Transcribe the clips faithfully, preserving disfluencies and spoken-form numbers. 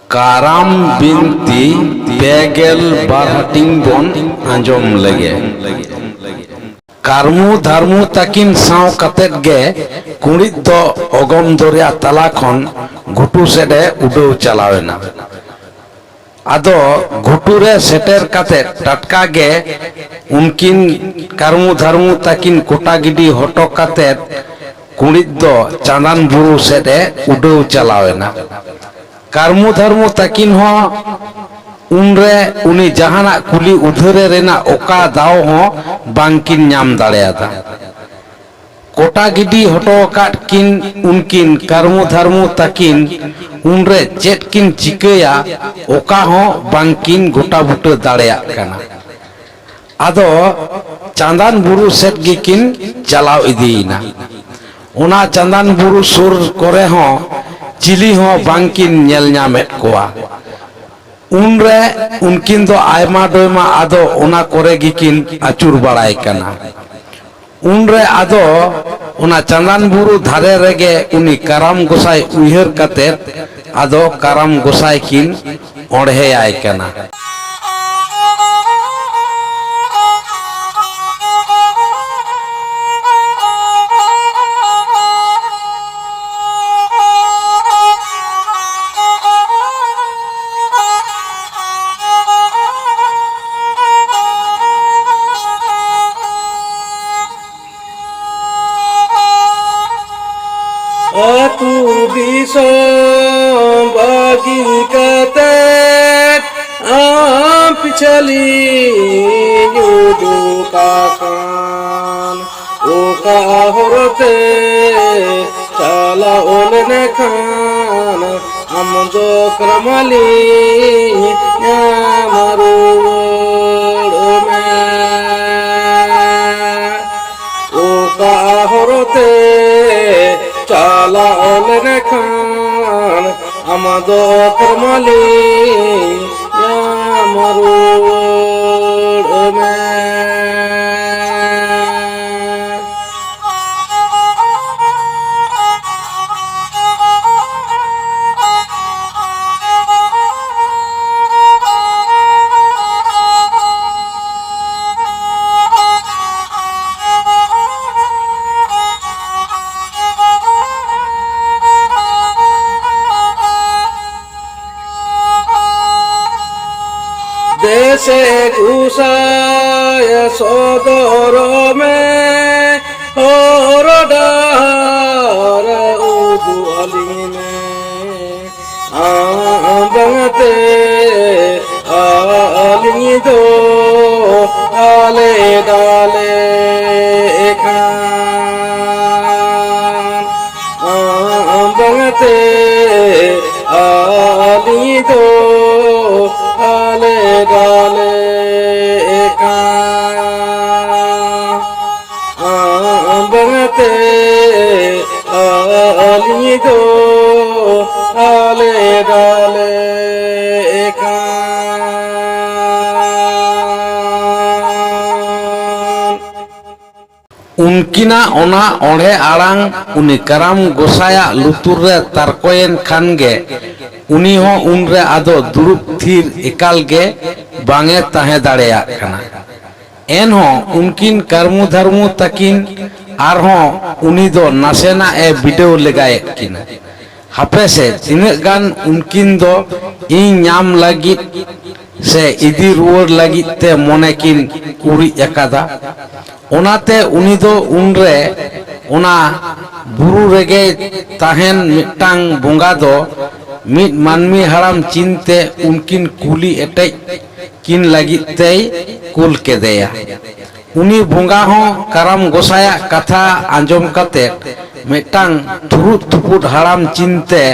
ᱠᱟᱨᱟᱢ ᱵᱤᱱᱛᱤ ᱯᱮ ᱜᱮᱞ ᱵᱟᱨ ᱦᱟᱹᱴᱤᱧ ᱵᱚᱱ ᱟᱸᱡᱚᱢ ᱞᱮᱜᱮ᱾ ᱠᱟᱹᱨᱢᱩ ᱫᱷᱟᱨᱢᱩ ᱛᱟᱹᱠᱤᱱ ᱥᱟᱶ ᱠᱟᱛᱮᱫ ᱜᱮ ᱠᱩᱬᱤᱫ ᱫᱚ ᱚᱜᱚᱢ ᱫᱚᱨᱭᱟ ᱛᱟᱞᱟ ᱠᱷᱚᱱ ᱜᱷᱩᱴᱩ ᱥᱮᱫ ᱮ ᱩᱰᱟᱹᱣ ᱪᱟᱞᱟᱣ ᱮᱱᱟ᱾ ᱟᱫᱚ ᱜᱷᱩᱴᱩ ᱨᱮ ᱥᱮᱴᱮᱨ ᱠᱟᱛᱮᱫ ᱴᱟᱴᱠᱟ ᱜᱮ ᱩᱱᱠᱤᱱ ᱠᱟᱹᱨᱢᱩ ᱫᱷᱟᱨᱢᱩ ᱛᱟᱹᱠᱤᱱ ᱠᱚᱴᱟ ᱜᱤᱰᱤ ᱦᱚᱴᱚ ᱠᱟᱛᱮᱫ ᱠᱩᱬᱤᱫ ᱫᱚ ᱪᱟᱸᱫᱟᱱ ᱵᱩᱨᱩ ᱥᱮᱫ ᱮ ᱩᱰᱟᱹᱣ ᱪᱟᱞᱟᱣ ᱮᱱᱟ᱾ ᱠᱟᱹᱨᱢᱩ ᱫᱷᱟᱨᱢᱩ ᱛᱟᱹᱠᱤᱱ ᱦᱚᱸ ᱩᱱᱨᱮ ᱩᱱᱤ ᱡᱟᱦᱟᱱᱟᱜ ᱠᱩᱞᱤ ᱩᱫᱷᱟᱹᱨᱮ ᱨᱮᱱᱟᱜ ᱚᱠᱟ ᱫᱟᱣ ᱦᱚᱸ ᱵᱟᱝᱠᱤᱱ ᱧᱟᱢ ᱫᱟᱲᱮᱭᱟᱫᱟ᱾ ᱠᱚᱴᱟ ᱜᱤᱰᱤ ᱦᱚᱴᱚ ᱟᱠᱟᱫ ᱠᱤᱱ ᱩᱱᱠᱤᱱ ᱠᱟᱹᱨᱢᱩ ᱫᱷᱟᱨᱢᱩ ᱛᱟᱹᱠᱤᱱ ᱩᱱᱨᱮ ᱪᱮᱫ ᱠᱤᱱ ᱪᱤᱠᱟᱹᱭᱟ, ᱚᱠᱟ ᱦᱚᱸ ᱵᱟᱝᱠᱤᱱ ᱜᱚᱴᱟ ᱵᱩᱴᱟᱹ ᱫᱟᱲᱮᱭᱟᱜ ᱠᱟᱱᱟ᱾ ᱟᱫᱚ ᱪᱟᱸᱫᱟᱱ ᱵᱩᱨᱩ ᱥᱮᱫ ᱜᱮᱠᱤᱱ ᱪᱟᱞᱟᱣ ᱤᱫᱤᱭᱮᱱᱟ᱾ ᱚᱱᱟ ᱪᱟᱸᱫᱟᱱ ᱵᱩᱨᱩ ᱥᱩᱨ ᱠᱚᱨᱮ ᱦᱚᱸ ᱪᱤᱞᱤ ᱦᱚᱸ ᱵᱟᱝᱠᱤᱱ ᱧᱮᱞ ᱧᱟᱢᱮᱫ ᱠᱚᱣᱟ᱾ ᱩᱱᱨᱮ ᱩᱱᱠᱤᱱ ᱫᱚ ᱟᱭᱢᱟ ᱰᱚᱭᱢᱟ ᱟᱫᱚ ᱚᱱᱟ ᱠᱚᱨᱮ ᱜᱮᱠᱤᱱ ᱟᱹᱪᱩᱨ ᱵᱟᱲᱟᱭ ᱠᱟᱱᱟ᱾ ᱩᱱᱨᱮ ᱟᱫᱚ ᱚᱱᱟ ᱪᱟᱸᱫᱟᱱ ᱵᱩᱨᱩ ᱫᱷᱟᱨᱮ ᱨᱮᱜᱮ ᱩᱱᱤ ᱠᱟᱨᱟᱢ ᱜᱚᱸᱥᱟᱭ ᱩᱭᱦᱟᱹᱨ ᱠᱟᱛᱮᱫ ᱟᱫᱚ ᱠᱟᱨᱟᱢ ᱜᱚᱸᱥᱟᱭ ᱠᱤᱱ ᱚᱬᱦᱮᱭᱟᱭ ᱠᱟᱱᱟ᱾ ᱟᱹᱛᱩ ᱫᱤᱥᱚᱢ ᱵᱟᱹᱜᱤ ᱠᱟᱛᱮ ᱟᱢ ᱯᱤᱪᱷᱟᱹᱞᱤᱧ ᱩᱰᱩᱠ ᱟᱠᱟᱱ, ᱚᱠᱟ ᱦᱚᱨᱛᱮ ᱪᱟᱞᱟᱣ ᱞᱮᱱᱠᱷᱟᱱ ᱟᱢ ᱫᱚ ᱠᱨᱟᱢᱟᱞᱤ ᱧᱟᱢ ᱨᱩᱣᱟᱹᱲ ᱢᱮ᱾ ᱚᱠᱟ ᱦᱚᱨᱛᱮ ᱪᱟᱞᱟᱣ ᱞᱮᱱᱠᱷᱟᱱ ᱟᱢ ᱫᱚ ᱠᱨᱟᱢᱟᱞᱤ ᱧᱟᱢ ᱨᱩᱣᱟᱹᱲ ᱢᱮ᱾ ᱥᱮ ᱜᱚᱸᱥᱟᱭ ᱥᱚᱫᱚᱨ ᱢᱮ, ᱦᱚᱨ ᱰᱟᱦᱟᱨ ᱩᱫᱩᱜ ᱟᱹᱞᱤᱧ ᱢᱮ᱾ ᱟᱢ ᱵᱟᱝᱛᱮ ᱟᱹᱞᱤᱧ ᱫᱚ ᱟᱞᱮ ᱰᱟᱞᱮ ᱠᱟᱱ᱾ ᱟᱢ ᱵᱟᱝᱛᱮ ᱟᱹᱞᱤᱧ ᱫᱚ ᱟᱞᱮ ᱰᱟᱞᱮ ᱠᱟᱱ᱾ ᱟᱢ ᱵᱟᱝᱛᱮ ᱟᱹᱞᱤᱧ ᱫᱚ ᱟᱞᱮ ᱰᱟᱞᱮ ᱠᱟᱱ᱾ ᱩᱱᱠᱤᱱᱟᱜ ᱚᱱᱟ ᱚᱬᱦᱮ ᱟᱲᱟᱝ ᱩᱱᱤ ᱠᱟᱨᱟᱢ ᱜᱚᱸᱥᱟᱭᱟᱜ ᱞᱩᱛᱩᱨ ᱨᱮ ᱛᱟᱨᱠᱚᱭᱮᱱ ᱠᱷᱟᱱ ᱜᱮ, ᱩᱱᱤ ᱦᱚᱸ ᱩᱱᱨᱮ ᱟᱫᱚ ᱫᱩᱲᱩᱵ ᱛᱷᱤᱨ ᱮᱠᱟᱞ ᱜᱮ ᱵᱟᱝ ᱮ ᱛᱟᱦᱮᱸ ᱫᱟᱲᱮᱭᱟᱜ ᱠᱟᱱᱟ᱾ ᱮᱱᱦᱚᱸ ᱩᱱᱠᱤᱱ ᱠᱟᱹᱨᱢᱩ ᱫᱷᱟᱨᱢᱩ ᱛᱟᱹᱠᱤᱱ ᱟᱨᱦᱚᱸ ᱩᱱᱤ ᱫᱚ ᱱᱟᱥᱮᱱᱟᱜ ᱮ ᱵᱤᱰᱟᱹᱣ ᱞᱮᱜᱟᱭᱮᱫ ᱠᱤᱱᱟ᱾ ᱦᱟᱯᱮ ᱥᱮ, ᱛᱤᱱᱟᱹᱜ ᱜᱟᱱ ᱩᱱᱠᱤᱱ ᱫᱚ ᱤᱧ ᱧᱟᱢ ᱞᱟᱹᱜᱤᱫ ᱥᱮ ᱤᱫᱤ ᱨᱩᱣᱟᱹᱲ ᱞᱟᱹᱜᱤᱫ ᱛᱮ ᱢᱚᱱᱮ ᱠᱤᱱ ᱩᱨᱤᱡ ᱟᱠᱟᱫᱟ᱾ ᱚᱱᱟᱛᱮ ᱩᱱᱤ ᱫᱚ ᱩᱱᱨᱮ ᱚᱱᱟ ᱵᱩᱨᱩ ᱨᱮᱜᱮ ᱛᱟᱦᱮᱱ ᱢᱤᱫᱴᱟᱝ ᱵᱚᱸᱜᱟ ᱫᱚ ᱢᱤᱫ ᱢᱟᱹᱱᱢᱤ ᱦᱟᱲᱟᱢ ᱪᱤᱱᱛᱮ ᱩᱱᱠᱤᱱ ᱠᱩᱞᱤ ᱮᱴᱮᱡ ᱠᱤᱱ ᱞᱟᱹᱜᱤᱫ ᱛᱮᱭ ᱠᱩᱞ ᱠᱮᱫᱮᱭᱟ᱾ ᱩᱱᱤ ᱵᱚᱸᱜᱟ ᱦᱚᱸ ᱠᱟᱨᱟᱢ ᱜᱚᱸᱥᱟᱭᱟᱜ ᱠᱟᱛᱷᱟ ᱟᱸᱡᱚᱢ ᱠᱟᱛᱮ ᱢᱤᱫᱴᱟᱝ ᱛᱷᱩᱨᱩᱫ ᱛᱷᱩᱯᱩᱫ ᱦᱟᱲᱟᱢ ᱪᱤᱱᱛᱮ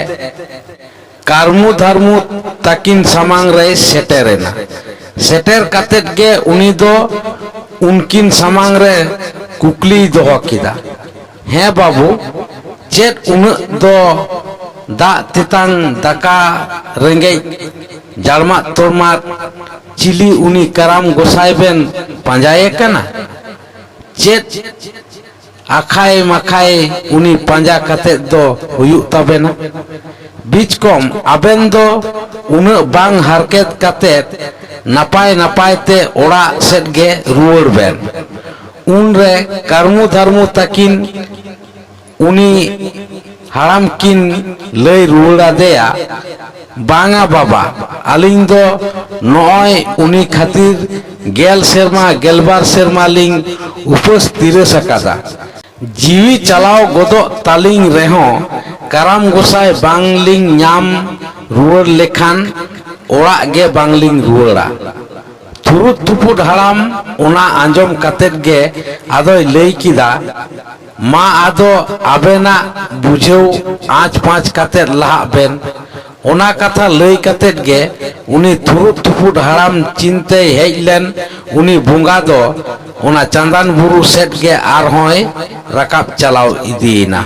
ᱠᱟᱨᱢᱩ ᱫᱷᱟᱨᱢᱩ ᱛᱟᱹᱠᱤᱱ ᱥᱟᱢᱟᱝ ᱨᱮᱭ ᱥᱮᱴᱮᱨᱮᱱᱟ᱾ ᱥᱮᱴᱮᱨ ᱠᱟᱛᱮᱫ ᱜᱮ ᱩᱱᱤ ᱫᱚ ᱩᱱᱠᱤᱱ ᱥᱟᱢᱟᱝ ᱨᱮ ᱠᱩᱠᱞᱤᱭ ᱫᱚᱦᱚ ᱠᱮᱫᱟ, "ᱦᱮᱸ ᱵᱟᱹᱵᱩ, ᱪᱮᱫ ᱩᱱᱟᱹᱜ ᱫᱚ ᱫᱟᱜ ᱛᱮᱛᱟᱝ ᱫᱟᱠᱟ ᱨᱮᱸᱜᱮᱡ ᱡᱟᱲᱢᱟᱜ ᱛᱚᱲᱢᱟᱜ ᱪᱤᱞᱤ ᱩᱱᱤ ᱠᱟᱨᱟᱢ ᱜᱚᱸᱥᱟᱭ ᱵᱮᱱ ᱯᱟᱸᱡᱟᱭᱮ ᱠᱟᱱᱟ? ᱪᱮᱫ ᱟᱠᱷᱟᱭ ᱢᱟᱠᱷᱟᱭ ᱩᱱᱤ ᱯᱟᱸᱡᱟ ᱠᱟᱛᱮᱫ ᱫᱚ ᱦᱩᱭᱩᱜ ᱛᱟᱵᱮᱱᱟ? ᱵᱤᱪᱠᱚᱢ ᱟᱵᱮᱱ ᱫᱚ ᱩᱱᱟᱹᱜ ᱵᱟᱝ ᱦᱟᱨᱠᱮᱛ ᱠᱟᱛᱮᱫ ᱱᱟᱯᱟᱭ ᱱᱟᱯᱟᱭ ᱛᱮ ᱚᱲᱟᱜ ᱥᱮᱫ ᱜᱮ ᱨᱩᱣᱟᱹᱲ ᱵᱮᱱ᱾" ᱩᱱᱨᱮ ᱠᱟᱹᱨᱢᱩ ᱫᱷᱟᱨᱢᱩ ᱛᱟᱹᱠᱤᱱ ᱩᱱᱤ ᱦᱟᱲᱟᱢ ᱠᱤᱱ ᱞᱟᱹᱭ ᱨᱩᱣᱟᱹᱲ ᱟᱫᱮᱭᱟ, "ᱵᱟᱝᱟ ᱵᱟᱵᱟ, ᱟᱹᱞᱤᱧ ᱫᱚ ᱱᱚᱜᱼᱚᱭ ᱩᱱᱤ ᱠᱷᱟᱹᱛᱤᱨ ᱜᱮᱞ ᱥᱮᱨᱢᱟ, ᱜᱮᱞᱵᱟᱨ ᱥᱮᱨᱢᱟ ᱞᱤᱧ ᱩᱯᱟᱹᱥ ᱛᱤᱨᱟᱹᱥ ᱟᱠᱟᱫᱟ᱾ ᱡᱤᱣᱤ ᱪᱟᱞᱟᱣ ᱜᱚᱫᱚᱜ ᱛᱟᱹᱞᱤᱧ ᱨᱮᱦᱚᱸ ᱠᱟᱨᱟᱢ ᱜᱚᱸᱥᱟᱭ ᱵᱟᱝᱞᱤᱧ ᱧᱟᱢ ᱨᱩᱣᱟᱹᱲ ᱞᱮᱠᱷᱟᱱ ᱚᱲᱟᱜ ᱜᱮ ᱵᱟᱝᱞᱤᱧ ᱨᱩᱣᱟᱹᱲᱟ᱾" ᱛᱷᱩᱨᱩᱫ ᱛᱷᱩᱯᱩᱫ ᱦᱟᱲᱟᱢ ᱚᱱᱟ ᱟᱸᱡᱚᱢ ᱠᱟᱛᱮᱫ ᱜᱮ ᱟᱫᱚᱭ ᱞᱟᱹᱭ ᱠᱮᱫᱟ, "ᱢᱟ ᱟᱫᱚ ᱟᱵᱮᱱᱟᱜ ᱵᱩᱡᱷᱟᱹᱣ ᱟᱸᱪ ᱯᱟᱸᱪ ᱠᱟᱛᱮᱫ ᱞᱟᱦᱟᱜ ᱵᱮᱱ᱾" ᱚᱱᱟ ᱠᱟᱛᱷᱟ ᱞᱟᱹᱭ ᱠᱟᱛᱮᱫ ᱜᱮ ᱩᱱᱤ ᱛᱷᱩᱨᱩᱫ ᱛᱷᱩᱯᱩᱫ ᱦᱟᱲᱟᱢ ᱪᱤᱱᱛᱟᱹᱭ ᱦᱮᱡ ᱞᱮᱱ ᱩᱱᱤ ᱵᱚᱸᱜᱟ ᱫᱚ ᱚᱱᱟ ᱪᱟᱸᱫᱟᱱ ᱵᱩᱨᱩ ᱥᱮᱫ ᱜᱮ ᱟᱨᱦᱚᱸᱭ ᱨᱟᱠᱟᱵ ᱪᱟᱞᱟᱣ ᱤᱫᱤᱭᱮᱱᱟ᱾